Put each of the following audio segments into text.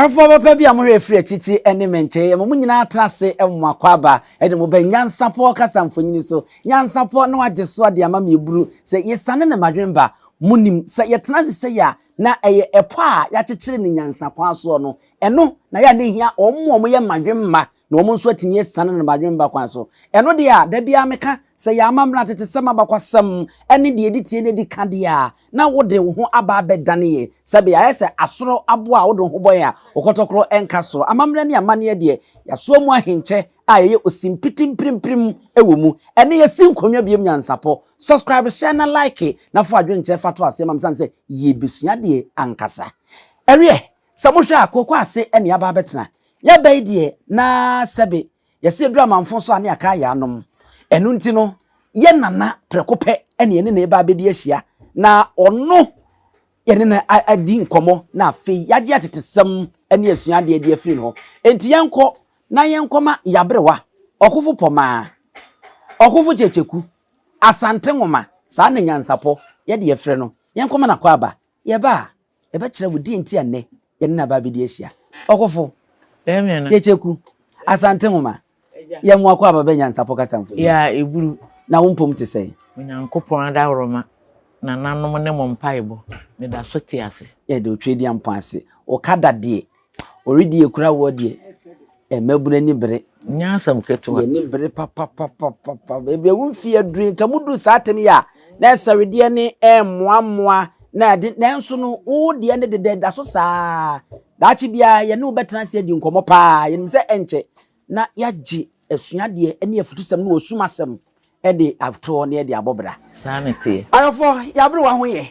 Ahwɛfoɔ papa bi a mohwɛ firi akyikyi ne me nkyɛn, yɛma mo nyinaa tena ase mo akwaaba de mo ba nyansapɔ kasa mfonini so. Nyansapɔ na wagye so ade ama me eburu sɛ yɛsane ne madwemba. Monim sɛ yɛtena ase sɛ yɛ a na ɛyɛ ɛpɔ a yɛakyekyere no nyansa kwan soɔ no, ɛno na yɛ a na ɛhia wɔn a wɔyɛ mmadwemma na wɔn nso atumi asiane no mmadwemma kwan so. Ɛno deɛ a, da biara meka sɛ yɛn amammerɛ, atetesɛm, abakwasɛm ne deɛ ɛdi tie na ɛdi ka deɛ a, na wode wo ho aba abɛdane yɛn. Sɛbe ayɛ sɛ asoro aboa a wode wo ho bɔ yɛn a, wo kɔtɔkorɔ nka soro. Amammerɛ ne amanneɛ deɛ, yɛasoa mu ahenkyɛ a yɛyɛ osimpiti mpirimpirim wɔ mu. Ɛne yɛsi nkonnwa biom nyansapɔ. Subscribe, share na like na fa w'adwenkyerɛ fa to aseɛ ma me sane sɛ yɛrebɛsua adeɛ ankasa. Ɛweɛ, sɛ mohwɛ a kooko ase ne yɛaba abɛtena. Yɛaba yi deɛ na sɛbe yɛse yɛduru amanfo so a ne yɛaka ayɛ anom. Ɛno nti no, yɛn nana prɛko pɛ ne yɛne no reba abɛdi ahyia na ɔno yɛne no adi nkɔmmɔ na afei yɛagye atetesɛm ne asuadeɛ de afiri ne hɔ. Enti yɛnkɔ na yɛnkɔma Yaberewa, Ɔkofo Pɔmaa, Ɔkofo Kyekyeku, Asante Nwoma, saa na nyansapɔ yɛde yɛfrɛ no. Yɛnkɔma no akwaaba. Yɛba a, yɛbɛkyerɛ wo deɛ nti a nnɛ yɛne no aba abɛdi ahyia. Ɔkofo, Kyekyeku, Asante Nwoma, yɛn mo akwaaba bɛ nyansapɔ kasa mfoni. Yɛ a eburu. Na wo mpom te sɛn? Onyankopɔn adaworoma, nananom ne mo mpaebɔ, meda so te ase. Yɛda Otwedeampɔn ase. Wo kada deɛ, Ɔredi akura woɔ deɛ, mmabunu ani bere. Nyɛ asɛm ketewa. Yɛn ani bere papapapapa. Baabi a wo mfeɛ aduru yi, nka moduru saa tem yi a, na ɛsɛredeɛ ne ɛmmoammoa na ɛde, nanso no, wo deɛ ne deda ɛda so saa. Daakye biara yɛne wo bɛtena ase adi nkɔmmɔ paa. Yɛnim sɛ ɛnkyɛ na yɛagye asuadeɛ ne afutusɛm ne osum asɛm de atoɔ na yɛde abɔ bra. Saa na ɛteɛ. Ayɔfoɔ, yɛaberewa ho yɛ.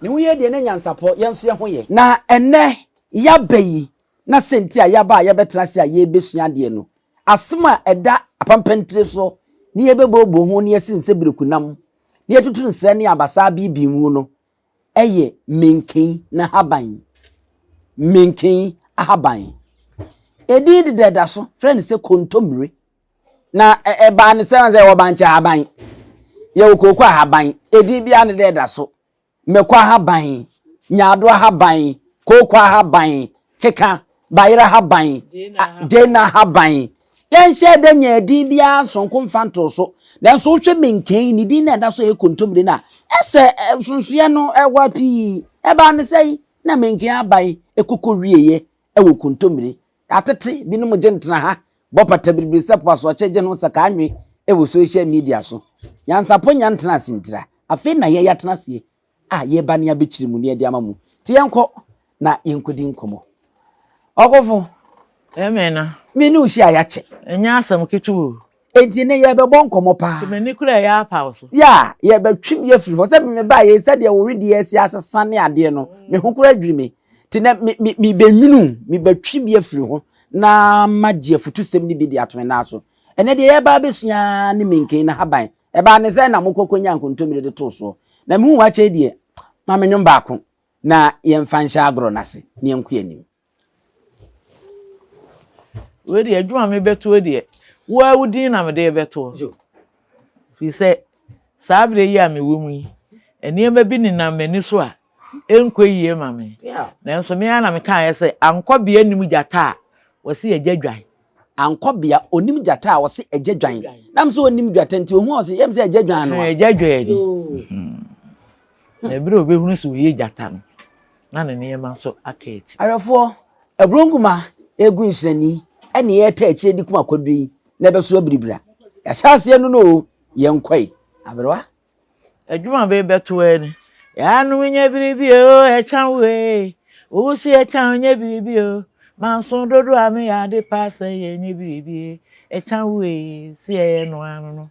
Ne ho yɛ deɛ na nyansapɔ, yɛn nso yɛn ho yɛ. Na ɛnnɛ Yɛaba yi, na sɛ nti a yɛaba a yɛbɛtena ase a yɛrebɛsua adeɛ no, asɛm a ɛda apampantire so ne yɛbɛbooboo ho ne yɛasi nsɛ berekunam ne yɛatutu nsrɛ ne abasaa beebee mu no yɛ menken n'ahaban. Menken ahaban. Edin deda ɛda so, frɛ no sɛ kontommire. Na ɛbaa ne sɛ sɛ yɛwɔ bankye ahaban, yɛwɔ kooko ahaban, edin biara ne dɛ ɛda so. Mako ahaban, nyaadoa ahaban, kooko ahaban, keka, bayerɛ ahaban, gyeene ahaban. Yɛnhyɛɛ da nyaa din biara sononko mfa ntoo so. Nanso wohwɛ menken, ne din no a ɛda so a ɛyɛ kontommire no a, ɛsɛ nsonsonoeɛ no ɛwɔ pii. Ɛbaa ne sɛn na menken aban kɔkɔwieeɛ wɔ kontommire? Atete, binom gye ntena ha, bɔ pata biribiri sɛ po asorɔkye gye no sɛ kaa nwe wɔ social media so. Nyansapɔ nya ntena ase ntira. Afei na yɛn yɛatena aseɛ a yɛreba ne abɛkyiri mu ne yɛde ama mo. Nti yɛnkɔ na yɛnkɔdi nkɔmmɔ. Ɔkofo. Amen. Me ne wo hyia yɛakyɛ. Ɛnyɛ asɛm ketewa o. Enti nnɛ yɛrebɛbɔ nkɔmmɔ paa. Nti m'ani kura ɛyɛ apaw so. Yeah, yɛrebɛtwe bi afiri hɔ. Sɛ me mebaa yei sɛdeɛ wo wedeɛ asi asesa ne adeɛ no, me ho koraa dwiri me. Nti nɛ me me mebɛnwunu, mebɛtwe bi afiri ho na magye afutusɛm no bi de ato me nan so. Ɛnɛ deɛ yɛreba abɛsua ara ne menken n'ahaban. Ɛbaa ne sɛn na mokɔ kɔnyaa nkontommire de too soɔ? Na mehu w'akyɛ yi deɛ, ma me nnwom baako na yɛmfa nhyɛ agorɔ no ase na yɛnkɔ yɛn anim. Wei deɛ adwuma a mebɛtoɔ deɛ, wo ara wo din na mede rebɛtoɔ. Firi sɛ saa berɛ yi a mewɔ mu yi, nneɛma bi nenam m'ani so a ɛnkɔ yie ma me. Nanso me ara na mekaeɛ sɛ, ankɔbea nnim gyata a, wɔse agya dwan. Ankɔbea, ɔnim gyata a, ɔse agya dwan. Nam sɛ ɔnim gyata nti, ɔhu a ɔse, yɛm sɛ agya dwan no a. Agya dwan ni. Na ɛberɛ a ɔbɛhunu sɛ ɔyɛ gyata no, na ne nneɛma nso aka akyi. Awerɛfoɔ, Aburonguma regu nhyerɛnee ɛne yɛreta akyire de kum akwaduro yi na ɛbɛso abiribira. Yɛahyɛ aseɛ no no o, yɛnkɔe. Aberewa. Adwuma bɛ bɛto ara ni. Yɛanom nyɛ biribi o, ɛkya wo ee. Wo so ɛkya wo nyɛ biribi o. Manso dodo a meyɛ ade pa sɛ yɛnyɛ biribi ee. Ɛkya wo ee, se yɛyɛ no ano no.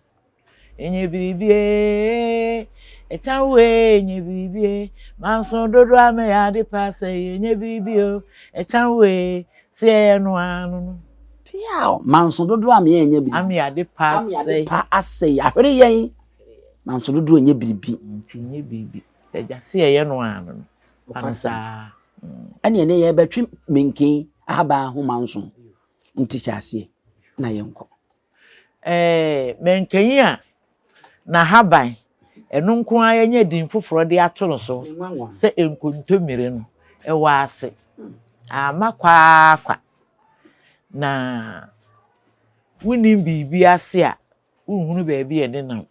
Ɛnyɛ biribi ee, ɛkya wo ee, ɛnyɛ biribi ee. Manso dodo a meyɛ ade pa sɛ yɛnyɛ biribi o. Ɛkya wo ee, se yɛyɛ no ano no. Piaw! Manso dodoɔ a meyɛ nyɛ biribi. Ame ade pa asɛe. Ame ade pa asɛe. Ahwere yɛn. Manso dodoɔ nyɛ biribi. Nti nyɛ biribi. Agya se yɛyɛ no ano no. Fa no saa. Ɛne ɛnɛ yɛbɛtwe menken ahaban ho manso. Nti hyɛ aseɛ na yɛnkɔ. Ɛɛ mankanyi a n'ahaban, ɛno nko ara yɛanya din foforɔ de ato no so sɛ nkontommire no, ɛwɔ ase. Amma kwaakwa. Na wonnim biribi ase a, wonhunu baabi a ɛnenam.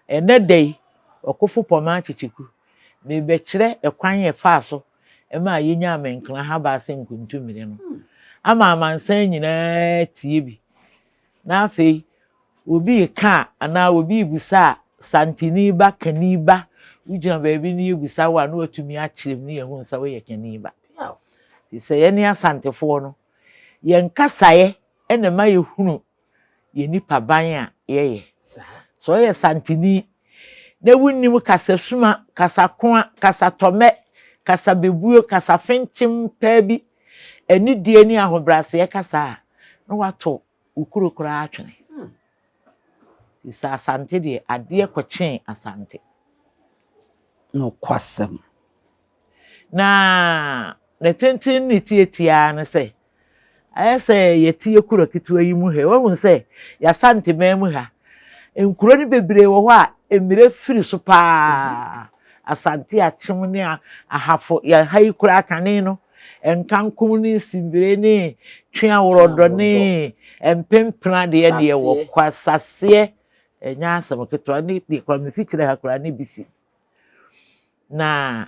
Ɛnnɛ da yi, Ɔkofo Pɔmaa Kyekyeku, merebɛkyerɛ ɛkwan a ɛfaa so maa yɛnyaa Menkena Habaa sɛ nkontommire no ama amansan nyinaa atie bi. Na afei obi reka a, anaa obi rebisa a, Santini ba, Kani ba, wogyina baabi na yɛbisa wo a, na woatumi akyerɛ mu na yɛahunu sɛ woyɛ Kani ba. Ɛfiri sɛ yɛne Asantefoɔ no, yɛn kasaeɛ na ɛma yɛhunu yɛn nipaban a yɛyɛ. Sɛ ɔyɛ Santini na wonnim kasasuma, kasakoa, kasatɔmmɛ, kasabebuo, kasafenkyem paa bi, anidie ne ahobrɛaseɛ kasa a, na woato wo kuro koraa atwene. Firi sɛ Asante deɛ, adeɛ kɔkyee Asante. Nokwasɛm. Na ne tenten ne tiatia ara ne sɛ, ayɛ sɛ yɛte yɛ kuro ketewa yi mu ha yi, woahu sɛ yɛasanteman mu ha, nkuro no bebree wɔ hɔ a mmerɛ firi so paa. Asante Akyem ne Ahafo, yɛn ha yi koraa kane no, Nkankom ne Nsimbire ne Tweaworɔdɔ ne Mpempena deɛ deɛ wɔ kwa saseɛ, ɛnyɛ asɛm ketewa ne deɛ koraa mefikyire ha koraa ne bi fi. Na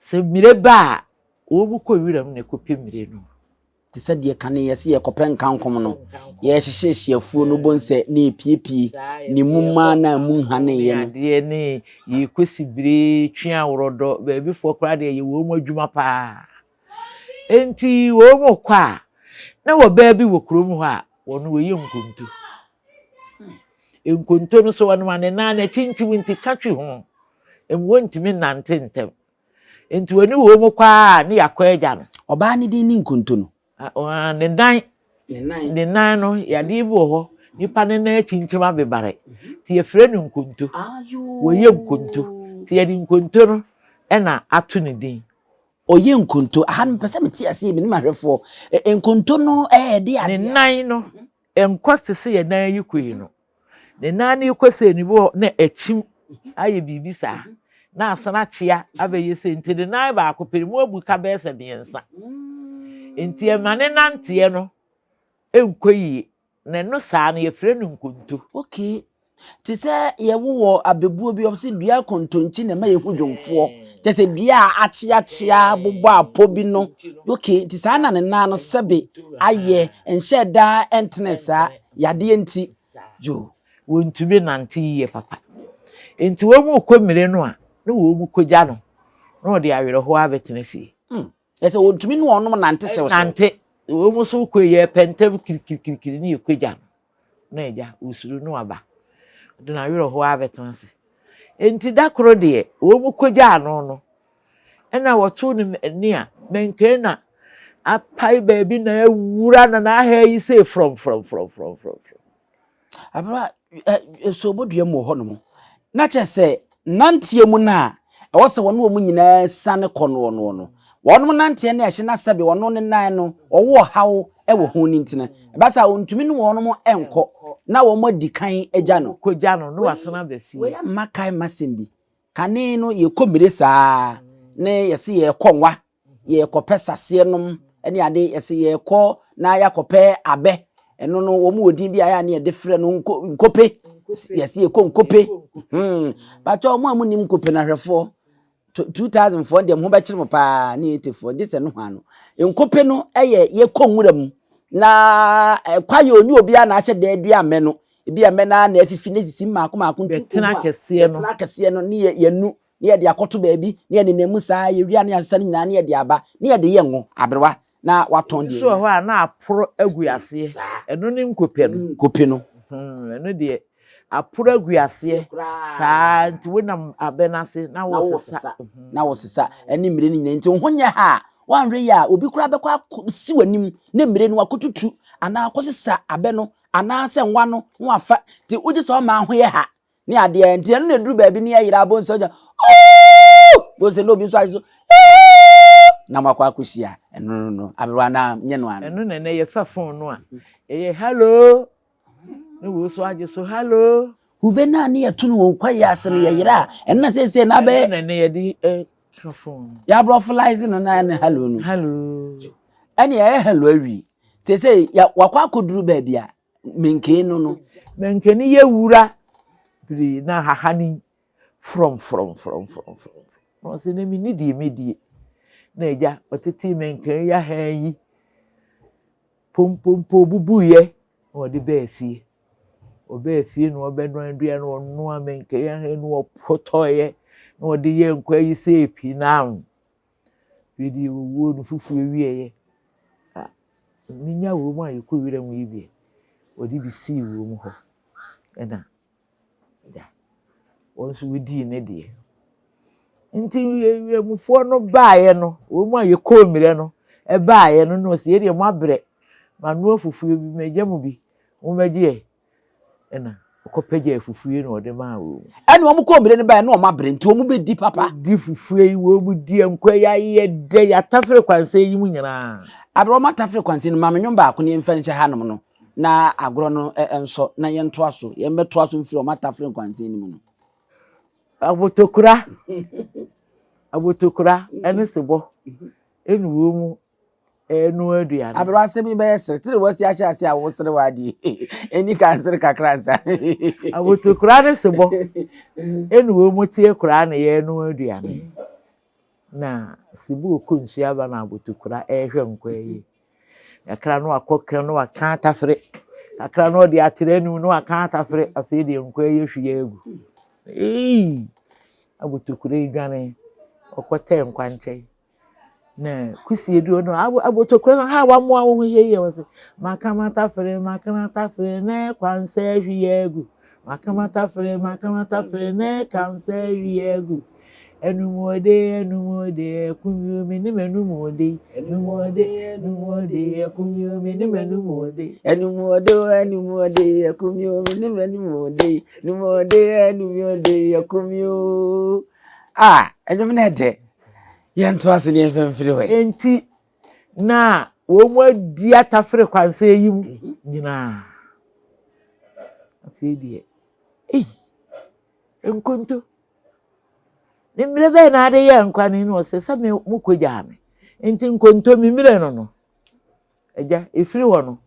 sɛ mmire ba a, wɔkɔ wiram na ɛkɔpɛ mmire no. Te sɛ deɛ kane yɛse yɛkɔpɛ nkankom no, yɛhyehyɛhyɛ afuo no bohu sɛ na ɛrepiepie ne mu mmaa no a mu nhaneeɛ no. Adeɛ ne yɛkɔ sibire, twe aworɔdɔ, baabifoɔ koraa deɛ ɛyɛ wɔn adwuma paa. Enti wɔkɔ a, na ɔbaa bi wɔ kurom hɔ a, wɔn wɔyɛ nkonto. Nkonto no so wɔnom a ne nan no akyinkyim nti ka twi ho. Emu wɔntumi nnante ntɛm. Nti wɔne wɔ mu kɔ ara ne yɛakɔ agya no. Ɔbaa no din ne Nkonto no. Ne nan. Ne nan no yadeɛ bi wɔ hɔ nipa ne nan akyinkyim abebare nti yɛfrɛ no nkonto. Wɔyɛ nkonto nti yɛde nkonto no na ato ne din. Ɔyɛ nkonto. Aha no mepɛ sɛ mete aseɛ me ne m'ahwɛfoɔ. Nkonto no ɛyɛ de adeɛ. Ne nan no Ɛnkɔ te sɛ yɛn nan yi kɔ yi no. Ne nan no kɔ sɛ ne bi wɔ na akyim ayɛ biribi saa na asan akyea abɛyɛ sɛ nti ne nan baako pɛ mu abu ka bɛyɛ sɛ mmiɛnsa. Nti ɛma ne nanteɛ no nkɔ yie. Na ɛno saa no yɛfrɛ no nkonto. Okay. Te sɛ yɛwowɔ abɛbuo bi, wɔse dua kontonkyi na ɛma yɛhu dwomfoɔ. Kyɛ sɛ dua a akyeakyea bobɔ apɔ bi no. Okay, nti saa na ne nan no sɛbe ayɛ, nhyɛɛ da ntene saa, yadeɛ nti. Yoo. Wɔntumi nnante yie papa. Nti wɔn rekɔ mmire no a, na wɔn rekɔgya no, na ɔde awerɛhoɔ abɛtena fie. Hmm. Kyɛ sɛ wɔntumi ne wɔnom nante hyewhyew. Nante. Wɔn nso kɔ yɛ pɛntɛm kirikirikiri ne yɛkɔgya no. na agya ɔsuro no aba. Ɔde n'awerɛhoɔ ara bɛtena ase. Enti da koro deɛ, wɔkɔgyaa no no, ɛna wɔtoo no ani a, mɛnkɛn na apae baabi na awura na n'aha yi sei frɔmfrɔmfrɔmfrɔmfrɔm. Abera ɛsɛ mu wɔ hɔnom. Na kyerɛ sɛ nanteɛ mu no a ɛwɔ sɛ wɔne wɔn nyinaa siane kɔ noɔ noɔ no, wɔnom nanteɛ no ɛhye na sɛbe ɔno ne nan no ɔwɔ ɔhaw wɔ ho no nti no, ɛba saa a ɔntumi ne wɔnom nkɔ na wɔn adi kan agya no. Kɔgya no na wasan aba fie. Wei amma kae m'asɛm bi. Kane no yɛkɔ mmire saa ne yɛse yɛrekɔ nwa yɛrekɔpɛ saseɛ nom ne ade, yɛsɛ yɛrekɔ na yɛakɔpɛ abɛ, ɛno no wɔn wɔ din bi a yɛ a ne yɛde frɛ no nko nkope, yɛsɛ yɛkɔ nkope, hmm bakyɛ wɔn a wɔnim nkope no ahwɛfoɔ, 2000 foɔ deɛ mo ho bɛkyere mo paa ne 80 foɔ gye sɛ no hwan no. Nkope no yɛ yɛkɔ nwura mu na kwaeɛ oni obiara na ahyɛ dan dua mmɛ no, ebi a mmɛ no ara na afifi na esisi mmaako mmaako nti Bɛtena kɛseɛ no. Bɛtena kɛseɛ no ne yɛnu na yɛde akɔto baabi, na yɛnenam mu saa, yɛwie a na yɛasesa ne nyinaa na yɛde aba, na yɛde yɛ ngo, aberewa, na watɔn deɛ. Ebi nso wɔ hɔ a na aporo agu aseɛ, ɛno ne nkope no. Nkope no. Ɛno deɛ aporo agu aseɛ saa nti wonam abɛ no ase na wosesa. Na wosesa ɛne mmire no nyinaa nti wo ho nyɛ ha a woanhwɛ yie a obi koraa bɛkɔ akɔsi w'anim na mmire no wakɔtutu anaa akɔsesa abɛ no anaasɛ nwa no na wafa nti wogye sɛ ɔma ho yɛ ha ne adeɛ nti ɛno na ɛduru baabi ne yɛyera abɔ nsɛ ɔgya ooo bɔnsɛ na obi nso ayɛ so ooo na mo akɔ akɔhyia ɛno no no aberewa na nyɛ no ano. Ɛno na ɛnɛ yɛfa phone no a ɛyɛ hello ne wo so agye so hello. Hube no a ne yɛto no wɔ kwaeɛ ase no yɛyera a ɛno na seesei na abɛyɛ. Ɛno na ɛnɛ yɛde ka phone. Yɛaborɔfo lize no na ɛne hello no. Hello. Ɛne ɛyɛ hello awie. Seesei ya wakɔ akɔduru baabi a menkee no no. Menkee yɛ wura biri na haha ni frɔmfrɔmfrɔmfrɔmfrɔm. Na ɔse na menni deɛ mɛdie. Na agya ɔtetee menkee yɛ ha yi pompompo bubuiɛ na ɔde baa fie. Ɔbaa fie na ɔbɛnoa aduane na ɔnoa menkee yɛ ha yi na ɔpotɔeɛ na ɔde yɛɛ nkwa yi sɛ pinam. Afei deɛ owuo no fufuo wieeɛ a, menya wɔ mu a yɛkɔ wira mu yi deɛ, wɔde bi sii wɔ mu hɔ ɛna da wɔn nso wɔdii ne deɛ. Nti wiramufoɔ no baeɛ no, wɔn mu a yɛkɔɔ mmerɛ no baeɛ no na ɔsi yɛ deɛ moabrɛ, manoa fufuo bi, magya mu bi, mommɛgye ɛ. Ɛna ɔkɔpagyaa fufuo na ɔde maa wɔn. Ɛna wɔn kɔɔ mmire no baeɛ na wɔn abrɛ nti wɔn bɛdi papa. Di fufuo yi wɔn di nkwa yi ayɛ dɛ yɛatafere kwansɛn yi mu nyinaa. Abrɛ wɔn atafere kwansɛn no maame nwom baako ne yɛmfa nhyɛ hanom no na agorɔ no nsɔ na yɛntoa so yɛmmɛtoa so mfiri wɔn atafere kwansɛn no mu no. Abotokura abotokura ɛne sebɔ ɛna wɔn mu Ɛrenoa aduane. Aberewa asɛm yi bɛyɛ sere. Tiri wasi ahyɛ ase a wosere w'adeɛ. Ɛni ka nsere kakra nsa. Abotokura ne sebɔ. Ɛna wɔn mu te akura na yɛrenoa aduane. Na sebɔ ɔkɔ nsuo aba na abotokura ɛrehwɛ nkwa yi. Kakra no akɔ kan no waka atafere. Kakra no ɔde atere anum no waka atafere. Afei deɛ nkwa yi ahwie agu. Ee! Abotokura yi dwane. Ɔkɔtɛɛ nkwankyɛn. Na kusie duro no abo abotokura no ha wamoa wo ho yie yie wɔsi makamatafere makamatafere na ɛkwa nsɛ hwi agu makamatafere makamatafere na ɛka nsɛ hwi agu enumode enumode ɛkumi ne m'enumode enumode enumode ɛkumi ne m'enumode. Enumode enumode ɛkumi ne m'enumode enumode enumode ɛkumi o ah ɛnwom no ɛdɛ. Yɛntoa so ne yɛmfa mfiri hɔ. Enti na wɔadi atafere kwansɛn yi mu mhm. nyinaa. Afei deɛ, ei, nkonto. Ne mmerɛ bɛyɛ na ade yɛ nkwa no na ɔsɛ sɛ me mokɔgyaa me. Nti nkonto me mmerɛ no no. Agya, ɛfiri hɔ no,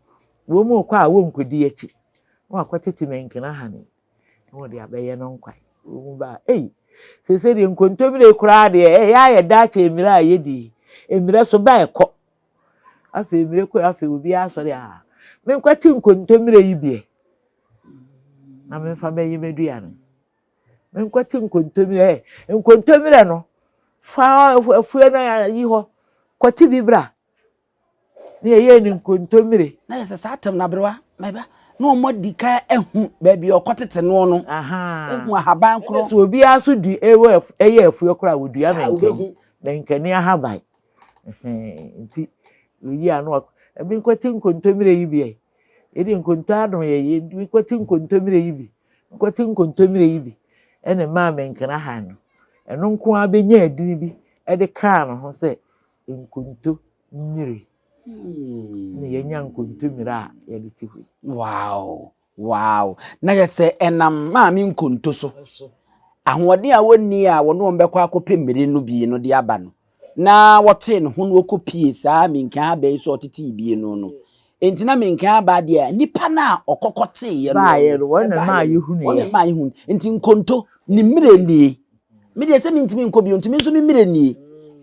wɔn mu kɔ a wɔnkɔdi akyi. Na wakɔtete mankina ha ne. na wɔde abɛyɛ no nkwan. Wɔn ba a, ei, seesei deɛ nkontommire koraa deɛ ɛyɛ ayɛ daakye mmerɛ a yɛdi mmerɛ so ba ɛkɔ. Afei mmerɛ kɔ afei obiara asɔre a menkwati nkontommire yi biɛ na memfa bɛyɛ m'aduane. Menkwati nkontommire ɛ nkontommire no fa afuo no ayi hɔ kɔte bi bra. Ne yɛyɛɛ no nkontommire. Na yɛ sɛ saa tɛm no aberewa, mɛba na wɔn adi kan ahu baabi a ɔkɔtete noɔ no. Ahu ahaban korɔ. Sɛ obiara nso du ɛwɔ ɛyɛ afuo korɔ a wɔdua mankani mankani ahaban. Nti oyi ano akɔ ebi nkɔte nkontommire yi bi ɛ. Yɛde nkonto adom yɛ yɛ nkɔte nkontommire yi bi nkɔte nkontommire yi bi ɛna maa mankani ahan no. Ɛno nko ara bɛnya adini bi ɛde kaa ne ho sɛ nkonto mmire na yɛanya nkonto mmire a yɛde te hɔ yi. Wow! Wow! Na yɛ sɛ ɛnam maame nkonto so. Ahoɔden a wɔnni a wɔne wɔn bɛkɔ akɔpɛ mmire no bi no de aba no, na wɔtee ne ho na wɔkɔpie saa minkan aba yi so a ɔtetee bie no no. Enti na minkan aba deɛ nipa no a ɔkɔkɔteeɛ no, Baeɛ no, wɔn na ɛmaa yɛhunuiɛ. Wɔn na ɛmaa yɛhunu. Nti nkonto, ne mmire nie. Me deɛ sɛ mentumi nkɔ bio nti me nso me mmerɛ nie.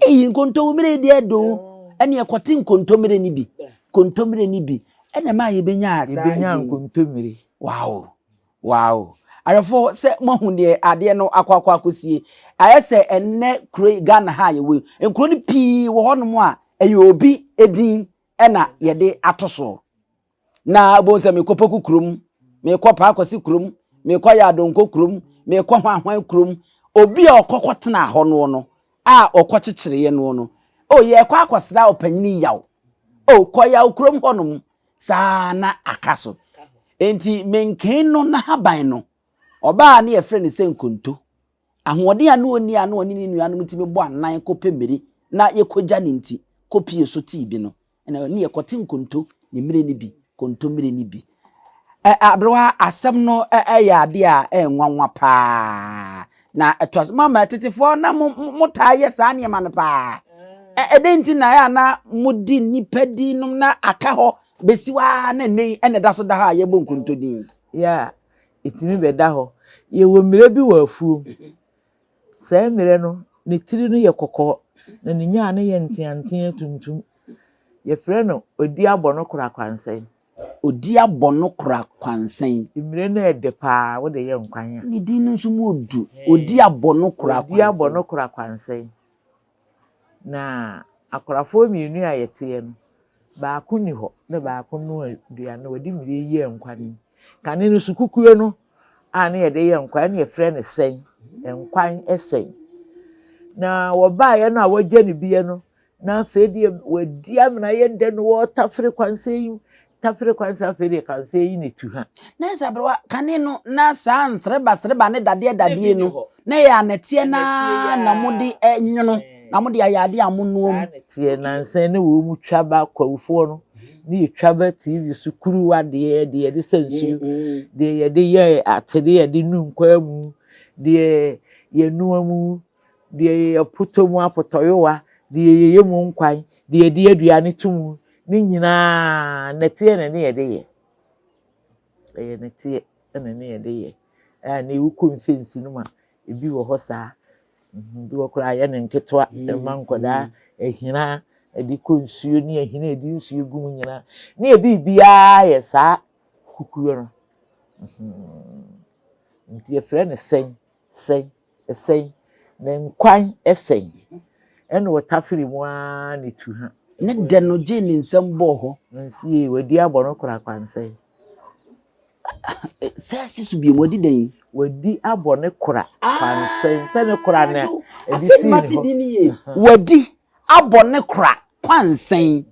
Eyi nkontomire deɛ do ɛne ɛkɔte nkontomire no bi kontomire no bi ɛna ɛma yɛbɛnya saa yɛbɛnya nkontomire. Wow wow ayɛfo sɛ moahu deɛ adeɛ no akɔ akɔ akɔsie ayɛ sɛ ɛnnɛ kuro Ghana ha a yɛwɔ yi nkuro no pii wɔ hɔnom a ɛyɛ obi edin ɛna yɛde ato soɔ. Na wobɛhu sɛ mekɔ Poku kurom, mekɔ Paakwasi kurom, mekɔ Yadonko kurom, mekɔ Hwanhwan kurom. Obi a ɔkɔ kɔtenaa hɔ noɔ no, a ɔkɔkyekyereeɛ noɔ no, o yɛrekɔ akɔsra ɔpanyini Yaw. O kɔ Yaw kurom hɔnom. Saa na aka so. Enti menkee no n'ahaban no, ɔbaa a ne yɛfrɛ no sɛ Nkonto. Ahoɔden a na ɔnni a na ɔne ne nuanom tumi bɔ anan kɔpɛ mmiri na yɛkɔgya no nti, kɔpie so tee bi no, ɛna ne yɛkɔte nkonto ne mmire no bi, kontommire no bi. Ɛ aberewa asɛm no yɛ adeɛ a ɛyɛ nwanwa paa. Na ɛtoa so mama tetefoɔ na mo mo taa yɛ saa nneɛma no paa. Ɛdɛn nti na ɛyɛ a na mode nnipa din nom na aka hɔ bɛsi hɔ ara na nnɛ yi ɛna ɛda so da hɔ a yɛbɔ nkonto din? Yɛ a, ɛtumi bɛda hɔ. Yɛwɔ mmerɛ bi wɔ afuom. Saa mmerɛ no, ne tiri no yɛ kɔkɔɔ, na ne nyaa no yɛ nteantea tuntum. Yɛfrɛ no odi abɔ no kora kwansɛn. Odi abɔ no kora kwansɛn. Mmire no yɛ dɛ paa, wode yɛ nkwan a. Ne din no nso mu odu. Odi abɔ no kora kwansɛn. Odi abɔ no kora kwansɛn. Na akorafoɔ mmienu a yɛteɛ no, baako nni hɔ na baako noa aduane na wɔde mmire yi yɛɛ nkwan yi. Kane no sukukuo no a na yɛde yɛ nkwan na yɛfrɛ no sɛn, nkwan sɛn. Na wɔbaeɛ no a wɔagya ne bie no, na afei deɛ wɔadi amena yɛ dɛ no wɔretafere kwansɛn yi tafere kwansɛn afei deɛ kwansɛn yi na etu ha. Na ɛsɛ aberewa kane no na saa nsreba sreba ne dadeɛ dadeɛ no na ɛyɛ anɛteɛ naa na mode nwono na mode ayɛ adeɛ a monoa mu. Saa nɛteɛ nansa ne wɔn mu twa ba kwawufoɔ no ne yɛtwa ba TV so kuruwa deɛ deɛ yɛde sɛ nsuo deɛ yɛde yɛ atede yɛde nu nkwan mu deɛ yɛnoa mu deɛ yɛpotɔ mu apotɔyowa, deɛ yɛyɛ mu nkwan, deɛ yɛde aduane to mu, ne nyinaa nɛteɛ na ne yɛde yɛ. Ɛyɛ nɛteɛ na ne yɛde yɛ. A na wokɔ mfɛnsi no mu a, ebi wɔ hɔ saa. Mhm, bi wɔ koraa yɛ ne nketewa ɛma nkwadaa ahina ɛde kɔ nsuo ne ahina ɛde nsuo gu mu nyinaa. Ne yɛ biribiara yɛ saa kukuo no. Mhm. Nti yɛfrɛ no sɛn sɛn. Ɛsɛe, ne nkwan sɛe, ɛna ɔtafere mu ara na etu ha. Ne dɛ no gyee ne nsam bɔɔ hɔ. Nsie, wadi abɔ no kora kwansɛe. Sɛ si so bio, wadi dɛn? Wadi abɔ ne kora kwansɛn. Sɛ ne kora na ɛde sii ne hɔ. Wadi abɔ ne kora kwansɛn.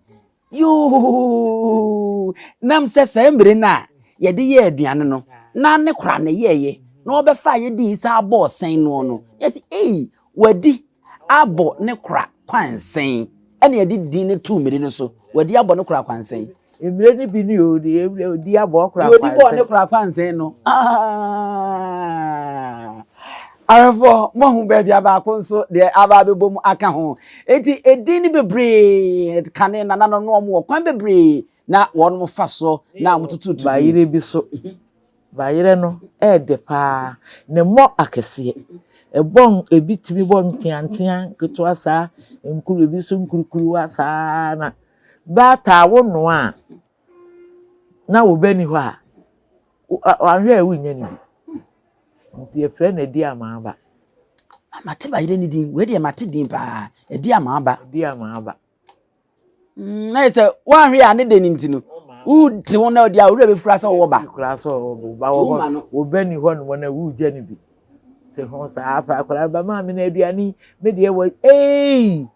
Yoo! Nam sɛ saa mmire no a yɛde yɛɛ aduane no, na ne kora na ɛyɛeɛ, na wɔbɛfa a yɛdii saa bɔɔ sɛn noɔ no, yɛsi ei, wadi abɔ ne kora kwansɛn. Ɛna yɛde din no too mmire no so, wadi abɔ ne kora kwansɛn. Mmire no bi ne o, deɛ ɔdi abɔ kora kwansɛn. Deɛ ɔdi bɔɔ ne kora kwansɛn no. Ahwɛfoɔ, moahu baabi a baako nso deɛ aba abɛbɔ mu aka ho. Enti edin no bebree kane nananom no wɔn wɔ kwan bebree na wɔn fa so na wɔn tututu din. Bayerɛ bi so. Bayerɛ no ɛɛdɛ paa. Ne mmɔ akɛseɛ. Ɛbɔ ebi tumi bɔ nteantea nketewa saa, nkuru ebi nso nkurukuruwa saa na baataa wo noa a na wo ba ni hɔ a, wanhwɛ a wonnya no bi. Nti yɛfrɛ no Adi Amaaba. Mate bayerɛ ne din. Wei deɛ mate din paa. Adi Amaaba. Adi Amaaba. Mm, na yɛ sɛ woanhwɛ a ne de no nti no wote ho na ɔde a owura bɛfura sɛ wɔwɔ ba. Kura sɛ ɔwɔ ba wɔ hɔ. Wo ba ni hɔ nom na wogya no bi. Te ho saa afa akwadaa ba maame na aduane me deɛ wɔ ei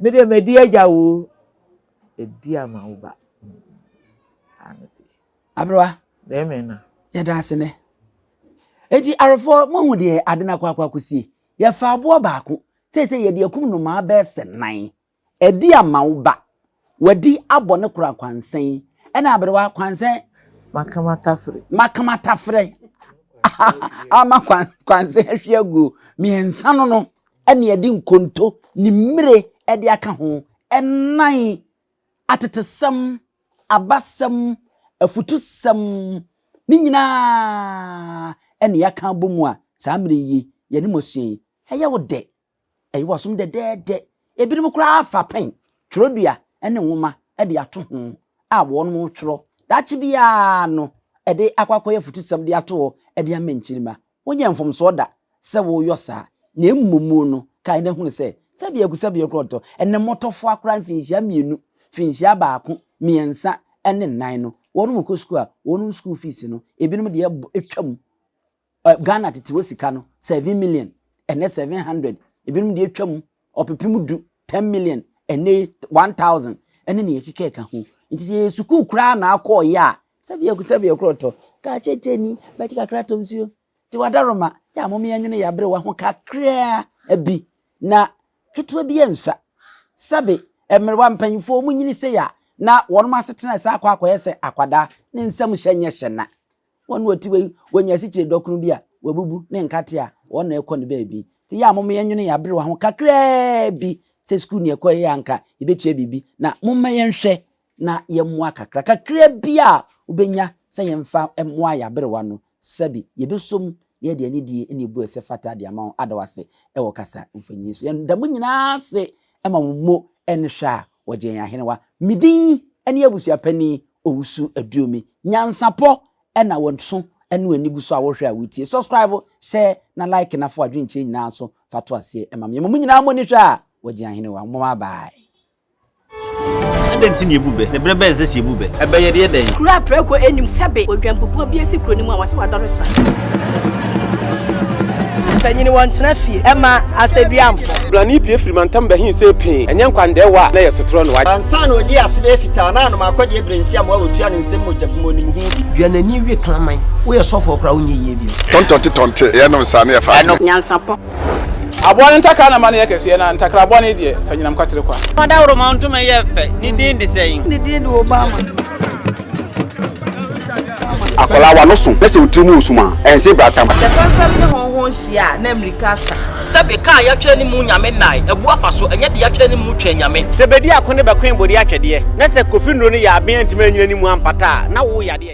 me deɛ madi agya wo. Adi ama wo ba. Saa ne te. Aberewa. Bɛrima na. Yɛda ase nɛ. Eti arefoɔ moahu deɛ ade no akɔ akɔ akɔsie. Yɛfa aboa baako seesei yɛde akum nnomaa bɛyɛ sɛ nan. Adi ama wo ba. Wadi abɔ ne kora kwansɛn. Ɛna aberewa kwansɛn. Makama tafere. Makama tafere. Ama kwansɛn ahwie aguo. Mmiɛnsa no no ɛne yɛde nkonto ne mmire ɛde aka ho. Ɛnan atetesɛm, abasɛm, afutusɛm, ne nyinaa ɛne yɛaka abɔ mu a saa mmerɛ yi yɛne mo asua yi, ɛyɛ wo dɛ, ɛyɛ w'asom dɛdɛɛdɛ. Ebinom koraa fa pɛn, twerɛdua ne nwoma de ato ho a wɔn retwerɛ. Daakye biara no, ɛde akɔ akɔyɛ afutusɛm de ato hɔ de ama nkyirimma. Wonyɛɛ mfomsoɔ da sɛ woreyɔ saa, na mmom no, kae na hunu sɛ, sɛdeɛ akusɛbeɛ korɔ ntɔ, ɛnnɛ mmɔtɔfoa koraa mfinhyia mmienu, mfinhyia baako, mmiɛnsa ne nnan no, wɔnom kɔ sukuu a, wɔnom sukuu fees no, ebinom deɛ twam, Ghana tete hɔ sika no, 7 million, ɛnnɛ 700, ebinom deɛ twam ɔpepem du, 10 million, ɛnnɛ yi 1000, ɛne nea ɛkeka ɛka ho. Nti sɛ yɛyɛ sukuu koraa na akɔɔyɛ a, sɛdeɛ sɛdeɛ korɔ tɔ, kaa kyɛkyɛ ni, bɛgye kakra tɔ nsuo. Nti wadaroma, yɛ a mom yɛnwene yɛ aberewa ho kakraa bi, na ketewa bi ɛnsua. Sɛbe, mmerewa mpanyinfoɔ wɔn nyini sei a, na wɔn asetena ɛsan akɔ akɔyɛ sɛ akwadaa, ne nsam hyɛ nyɛ hyɛ na. Wɔn na wɔte wei, wɔnya asikyire dɔkono bi a, wɔabubu ne nkate a, wɔn na ɛkɔ ne baabi. Nti yɛ a mom yɛnwene yɛ aberewa ho kakraa bi. Sɛ sukuu ne ɛkɔ yɛ anka yɛbɛtua biribi na momma yɛnhwɛ na yɛmmoa kakra. Kakra bi a wobɛnya sɛ yɛmfa mmoa yɛn aberewa no, sɛbe yɛbɛsɔ mu na yɛde anidie ne ebu a ɛsɛ fata de ama wo ada wo ase wɔ kasa mfonyin so. Yɛda mo nyinaa ase ma mo mmo ne hwɛ a wɔgye yɛn ahenewa. Me din ne Abusuapanin Owusu Aduomi. Nyansapɔ na wɔso ne w'ani gu so a wohwɛ a wotie. Subscribe, share na like na fa w'adwenkyerɛ nyinaa nso fa to aseɛ ma me. Yɛma mo nyinaa mo ani hwɛ a wɔgye ahenewa. Mo bye. Adɛn nti na yebu bɛ? Na bere bɛn na ɛsɛ sɛ yebu bɛ? Ɛbɛ yɛ deɛ dɛn? Kuro a prako nnim sɛbe odwanbubuo bi asi kuro no mu a wɔse wadɔre sra. Mpanyini wɔntena fie ɛma asɛduamfo. Brane pue firi mantam bɛhe sɛ pee, ɛnyɛ nkwandɛɛwa a na ɛyɛ sotorɔ na wagye. Ansa na ɔdii ase bɛyɛ fitaa na anom akɔdeɛ berɛ nsi amoa wɔtua ne nsam mogya gu mu ɔnim ho bi. Dua n'ani we kraman. Woyɛ sɔfoɔ koraa wonyɛ yie bio. Tɔntɔnte tɔnte, yɛnom saa na yɛfa adeɛ. Nyansapɔ. Aboa no ntakra na ma no yɛ kɛseɛ, na ntakra bɔne deɛ, fa nyinam kwatere kwa. Ɔdawuroma ntoma yɛ fɛ, ne din de sɛn? Ne din de Obama. Akwadaa w'ano so na sɛ wo tiri mu resum a, ɛnse bratam. Sɛ fɛmfɛm ne hɔnhɔn hyia a, na mmirika asa. Sɛbe ka a yɛatwerɛ ne mu Nyame nnae abu afa so, ɛnyɛ deɛ yɛatwerɛ ne mu Twɛn Nyame. Sɛ bedi ako ne bɛkoe bode atwɛdeɛ, na sɛ Kofi nnuro no yɛ aben antumi anyina ne mu ampata a, na wo yadeɛ yɛ.